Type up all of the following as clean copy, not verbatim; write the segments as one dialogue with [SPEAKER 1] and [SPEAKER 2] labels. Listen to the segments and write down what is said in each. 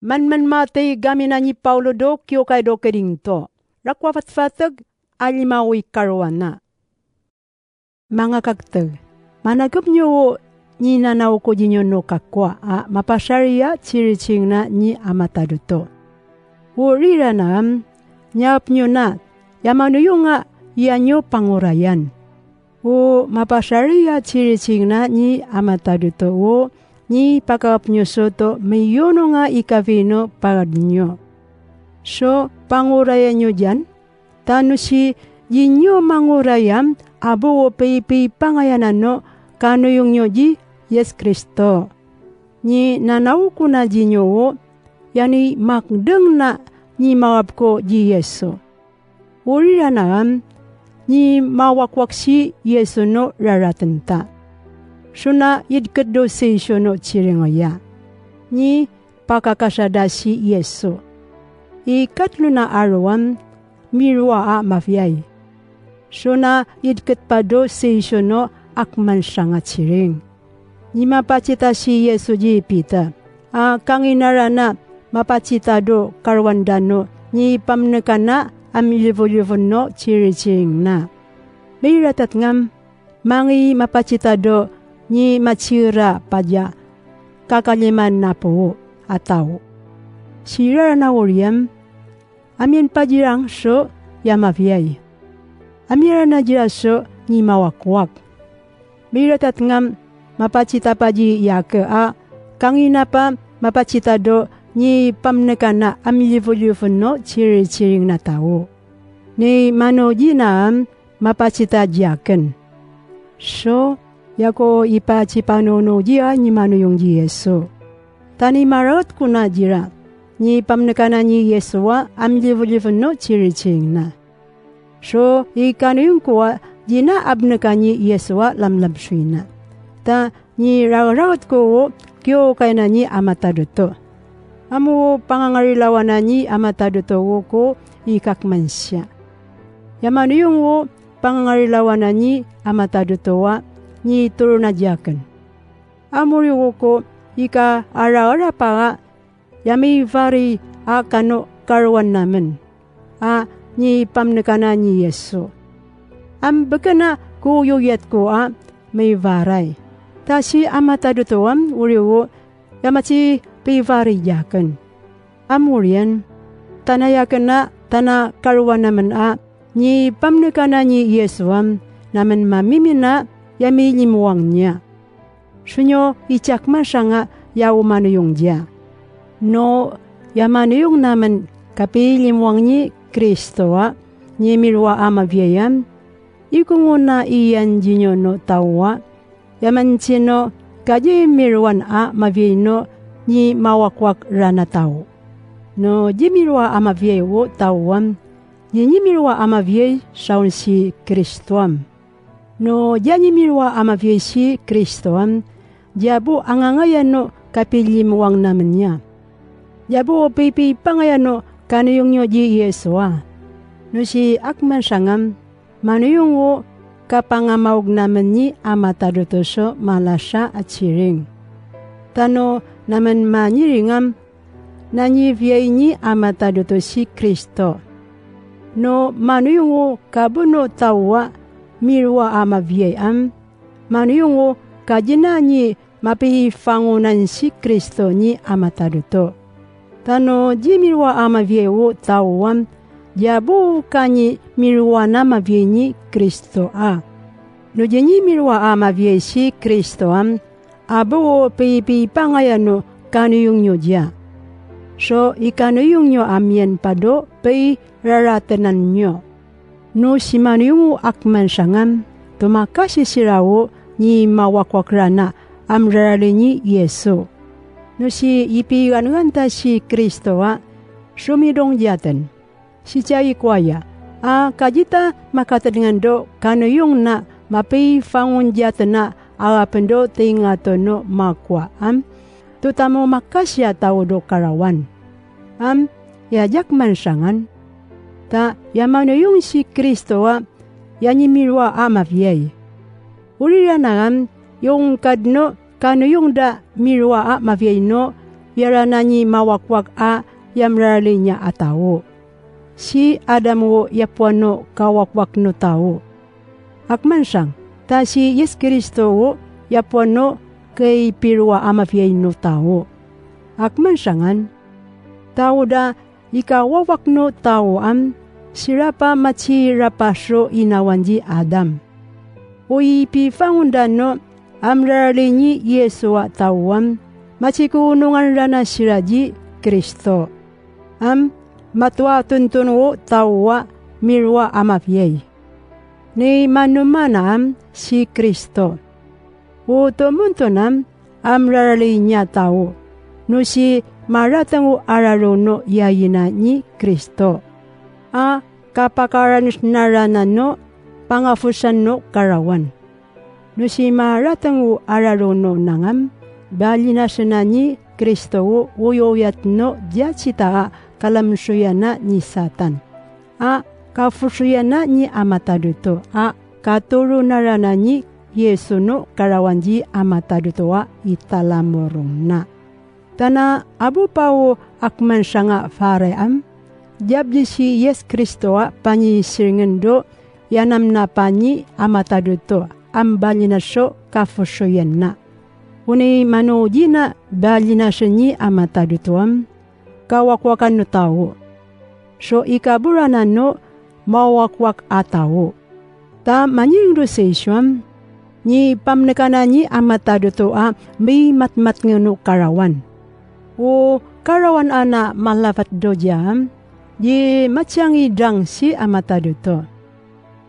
[SPEAKER 1] Man matay gamina ni Paulo do kyo kay do kedingto. Rakwafatfatag alimawi karwana. Mga kagtag, managap nyo ni nanaw ko dinyo no kakwa a mapasariya chiriching na ni amataduto. Urira na nyap nyo na yamanuyo nga iyanyo pangurayan. O mapasariya chiriching na ni amataduto o ni pakap nyo soto mayono nga ikavino pagad nyo. So pangurayan nyo dyan, tano si yinyo mangurayam abo o peipi pangayanan no kanuyong nyo di Yes Kristo. Ni nanaw ko na di nyo o, yani makdeng na ni mawap ko di Yesu. Urira na ni mawakwak si Yesu no raratenta. Suna idkedo si no chiringoya. Ni pakakasada si Yesu. Ikatlo na arawam mirwa a mafiyay. Suna idketpado si no akman siya nga chiring. Ni mapachita si Yesu di pita. A kanginara na mapachita do karwandano ni pamneka na amilivo-livo no chiri-chiring na. May ratat ngam mangi mapachita do ni machira padya kakaliman na po ataw. Sira na uriyam amin padirang so yamaviyay. Amira na jira so ni mawakwak. May ratat ngam mapachita padi yake a kangina pa mapachita do ni pamneka na amilivo-livo no chiri-chiring na tao. Ni manoji na mapachita diaken. So, yako ipachipanono dia ni manuyong di Yesu. Tani marot kuna jira, ni pamneka na ni Yesu wa amilivo-livo no chiri-chiring na. So, ikanuyong kuwa di na abneka ni Yesu wa lamlamsui na. Ta ni rarawat ko kyo kay na ni amataduto. Amu pangangarilawan na ni amataduto ko ikakman siya. Yamanuyong wo pangangarilawan na ni amataduto wa ni turo na diaken. Amuriwo ko ika ara-ara pa yami vari a kano karwan namin. A ni pamneka na ni Yesu. Am bekana ko yuyat ko a may varay. Ta si amatadutoam uriwo yamachi pivari yaken. Amurian tanayaken na tana karwan naman a ni pamneka na ni Yesuam naman mamimina yami limuang niya. Sunyo ichakman siya nga yaumanuyong diya. No yamanuyong naman kapilimuang ni Kristo a ni mirwa amaviyam ikunguna iyan dinyo no tawa yaman sino kaji mirwan a mavino ni mawakwak rana tao. No di mirwa amaviyay wo tawam ni mirwa amaviyay saun si Kristoam. No di mirwa amaviyay si Kristoam diabu angangayan no kapilimuang naman niya. Diabu pipi pangayan no kanuyong nyo di Yesu a. No si akman sangam manuyong wo kapangamaug naman ni amatadutoso malasya at siring. Tano naman maniringam naniviyay ni amataduto si Kristo. No manuyong wo kabuno tawa mirwa amaviyay am manuyong wo kajina ni mapifangunan si Kristo ni amataduto. Tano di mirwa amaviyay wo tawam diabu kani mirwa na maviyay ni Kristo a. No di ni mirwa amaviyay si Kristo am abu pipi pangayan no kanuyong nyo diya. So ikanuyong nyo amyen pado pi raratenan nyo. No si manuyong akman sangam tumakasi sirawo ni mawakwakrana amrarali ni Yesu. No si ipiganuan ta si Kristo a sumidong diaten. Si chay kwaya a kajita makatadngan do kanuyong na mapifangun diaten na agapendo tingato no makwa am tutamo makasya tao do karawan. Am yajak mansangan ta yamanuyong si Kristo a yanimirwa amaviyay. Urira na am yung kadno kanuyong da mirwa a maviyay no yarana ni mawakwak a yamrarali niya atawo. Si Adam wo yapuano kawakwak no tao. Akmansang, ta si Yes Kristo wo yapuano kay pirwa amafiyay no tao. Akmansangan, tao da ikawawak no tao am sirapa machirapaso inawan ji Adam. Uipi fangunda no amrarali ni Yesua tawam machikunungan rana siraji Kristo. Am matwa tuntun wo tawa mirwa amafiyay. Ni manumana am si Kristo. Utumuntunam amrarali niya tao. No si maratang o araruno yayina ni Kristo. A kapakaranis narana no pangafusan no karawan. No si maratang o araruno nangam balinasana ni Kristo o uyoyat no diachita kalamsuyana ni Satan. A kafusuyana ni amataduto. A katuru narana ni Yesu no karawan ji amataduto a italamorong na. Tana abu pao akman sanga faream, jabji si Yes Kristo a panyi do yanam na panyi amataduto ambalinaso kafusuyan na. Uni manuji na balinaso ni amatadutoam, kawakwakan no tao. So ikaburanan no mawakwak atawo. Ta manyingro sa isyam, ni pamnekana ni amataduto a may matmat ngano karawan. O karawan ana malafat do jam, di matyang idang si amataduto.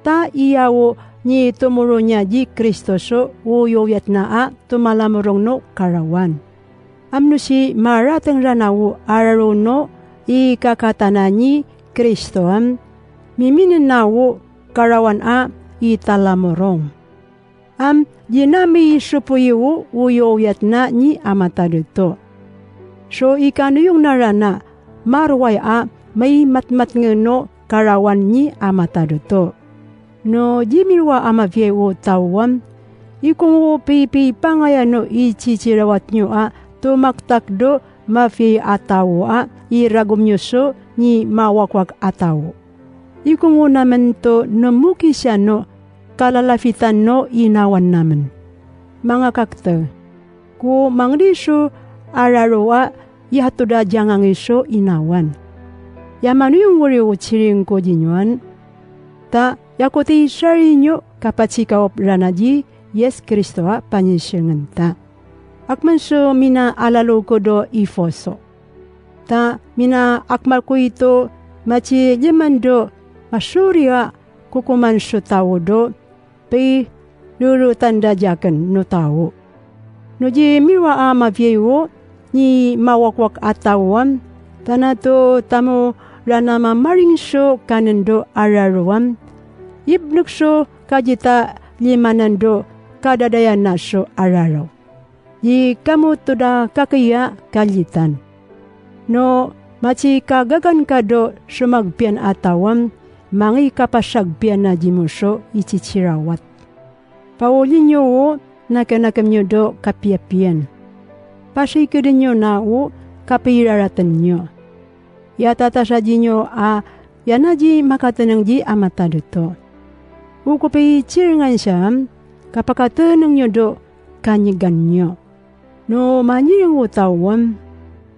[SPEAKER 1] Ta iyawo ni tumuro niya di Kristo so uyoyat na a tumalamurong no karawan. Amno si maratang ranawo araruno ikakatana ni Kristo am, miminin nawo karawan a italamurong. Am dinami supuyiwo uyoyat na ni amataduto. So ikanuyong narana, marway a may matmat ngano karawan ni amataduto. No jimirwa amavye o tawam, ikong o pipi pangayano ichichirawat nyo a tumaktakdo mafye atawo a iragom nyo so ni mawakwak atawo. Ikong o naman to namuki siya no kalalafitan no inawan naman. Mga kakta, ku mangriso araroa yahatuda jangang iso inawan. Yamanu yung wuri o chiring ko jinyuan, ta yakote isari nyo kapachikaop ranaji Yes Kristo a panyisyengan ta. Akman so mina alalo ko do ifoso. Ta mina akmal ko ito machi limando masuria kukumanso tao do pe lulu tanda jaken no tao. No ji miwa a maviewo ni mawakwak atawam tanato tamo rana mamaringso kanendo araruam ibnukso kajita limanando kadadayana so araro. Yi kamu toda kakiya kalitan. No machi kagagan kado sumagpian atawam mangi kapasagpian na jimuso ichichirawat. Paulin nyo o nakanakam nyo do kapiapian. Pasikidin nyo na o kapiraratan nyo. Yatatasaji nyo a yanaji makatanang ji amataduto. Ukupi chiringan siyam kapakatanang nyo do kanyigan nyo. No manyiring o tawam,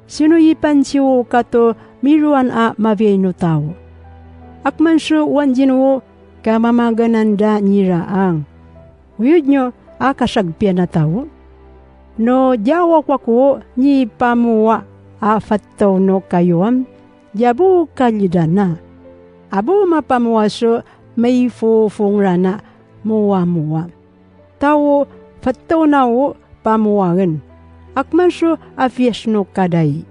[SPEAKER 1] sino ipan siwo kato miruan a maveno tao. Akman su wanjin wo kamamagananda niraang. Uyod nyo a kasagpian na tao. No jawak wako ni pamuwa a fattaw no kayuam, jabu kalidana. Abu mapamuwa so may fufung rana muwa muwa. Tao fattaw na wo pamuwagan. Akman so afies no kaday.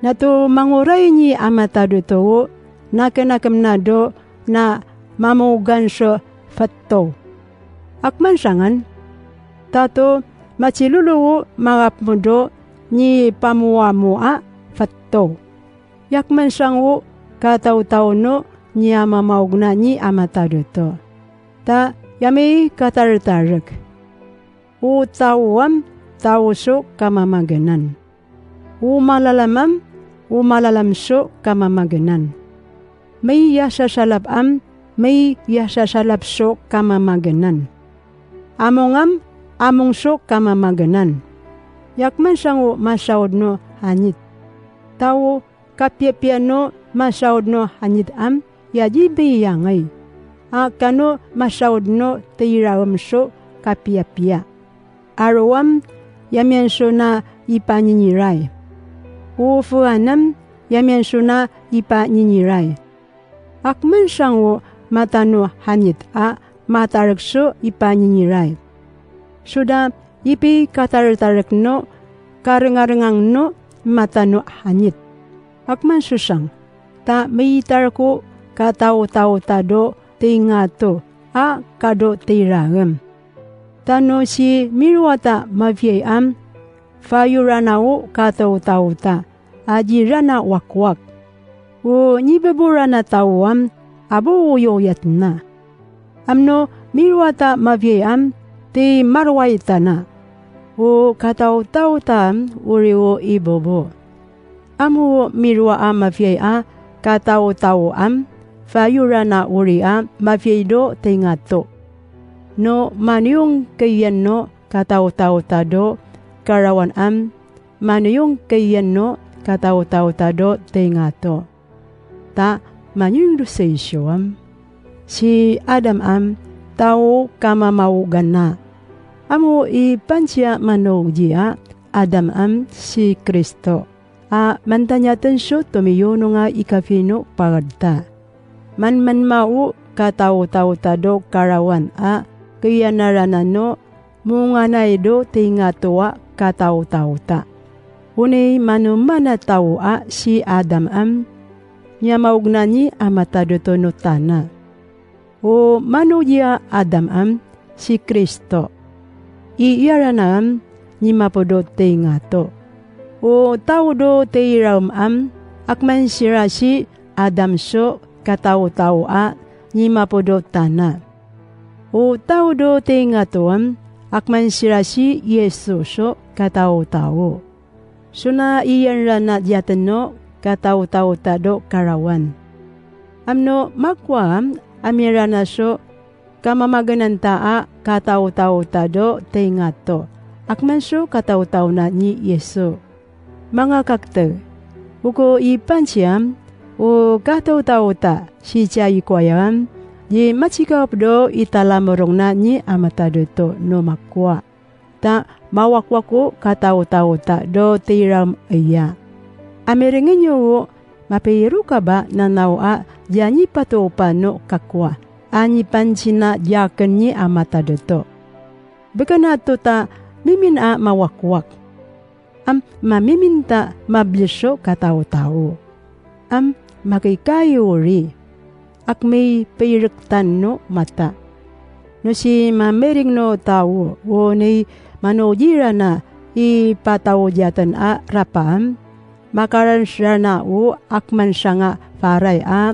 [SPEAKER 1] Nato manguray ni amatado to nakanakam na do na mamugan so fattaw. Akman sangan, tato machiluluwo magapmudo ni pamuwa-mua fattaw. Yakman sangwo kataw-taw no ni amamaug na ni amatado to. Ta yami katartarek. O tawam tawso kamamaganan. Umalalamam, umalalamso kamamaganan. May yasasalapam, may yasasalapso kamamaganan. Amongam, amongso kamamaganan. Yakman sango masaod no hanit. Tao kapiapiano masaod no hanit am, yajibi yangay. Akano masaod no teirawamso kapiapia. Arawam, yamianso na ipaniniray. Ufuanam, yamianso na ipaniniray. Akman sango matano hanit a mataragso ipaniniray. Suda ipi katartarek no karengarengang no matano hanit. Akman susang ta meitarko katao-tao tado tingato a kado tiragem. Tano si miruata maviei am fayuranao katao-tao ta ajirana wakwak. O nibeburana tawam abu yoyatna. Amno miruata maviei am ti marwaitana. O katao-tao tam uriwo ibobo. Amu mirua a maviei a katao-tao am fayurana uri a maviei do tingato. No maniyong kayan no katao-tao tado karawan am maniyong kayan no katao-tao tado tingato. Ta maniyong do am. Si Adam am tao kamamaugan na. Amo ipansya manogya Adam am si Kristo. A mantanyatan so tumiyono nga ikafino pagadta. Man mau katao-tao tado karawan a kaya naranano munganay do tingatoa katao-tao ta. Unay manumana tao a si Adam am nyamaugna ni amatado tono tana. O manugya Adam am si Kristo. Iyaranam ni mapodo tingato. O tao do teiram am akman sira si Adam so katao-tao a ni mapodo tana. O tao do tingato am akman sira si Yesu so katao-tao. Suna iyan rana yatano katao-tao tado karawan. Amno makwa amirana so kamamaganan taa katao-tao tado tingato. Akman so katao-tao na ni Yesu. Mga kakte, uko ipansiam, o katao-tao ta si chayikwayam, di machikap do italamorong na ni amatado to no makwa. Ta mawakwako katao-tao ta do tiram iya. Amiringin nyo mapiru ka ba na nawa jani patupa no kakwa, ani pansina jaken ni amatado to. Beka to ta mimin a mawakwak. Am mamiminta mabliso katao-tao. Am makikayuri. Ak may piriktan no mata. No si mamering no tao o ni manojira na ipataodyatan a rapam, makaran siya na o akman siya nga faray a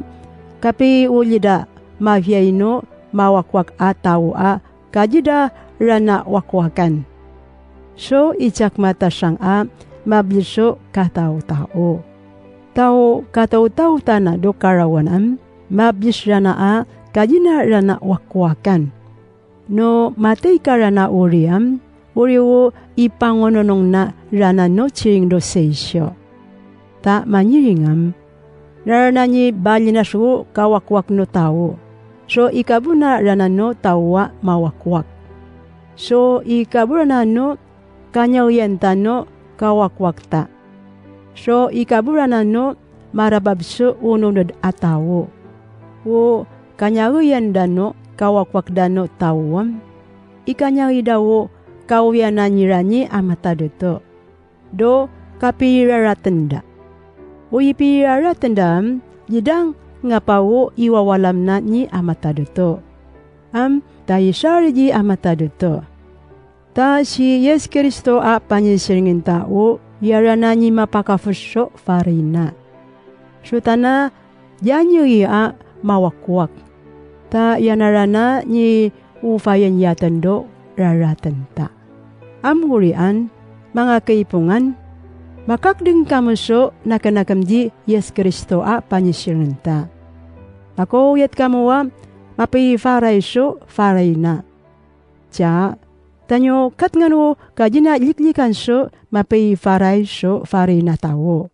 [SPEAKER 1] kapi ulida maviyay no mawakwak a tao a kajida rana wakwakan. So itsak mata siyang a mabliso katao-tao. Tao katao-tao tana do karawan am mablis rana a kajina rana wakwakan. No matay ka rana uriam, uriwo ipangononong na rana no chiring do seisyo. Ta manyiringam, rana ni balinasu kawakwak no tao. So ikabuna rana no tawa mawakwak. So ikabuna no kanyawyenta no kawakwakta. So ikaburana no marababso ununod atawo. O kanyawyan no kawakwakda no tawam. Ikanyawi dawo kawyanan nirani amatado to. Do kapiraratenda. O ipiraratenda jidang ngapawo iwawalam na ni amatado to. Am tayisariji amatado to. Ta si Yes Kristo a panisiringin tao, yarana ni mapakafuso farina. Sutana, yanyu a mawakwak. Ta yanarana ni ufayan yatando raratanta. Amurian, mga kaipungan, Makakdeng kamo so nakanakamdi Yes Kristo a panisirenta. Makoyat kamo a mapifaray so faray na. Tya, tanyo katngano kajina liklikan so mapifaray so faray na tao.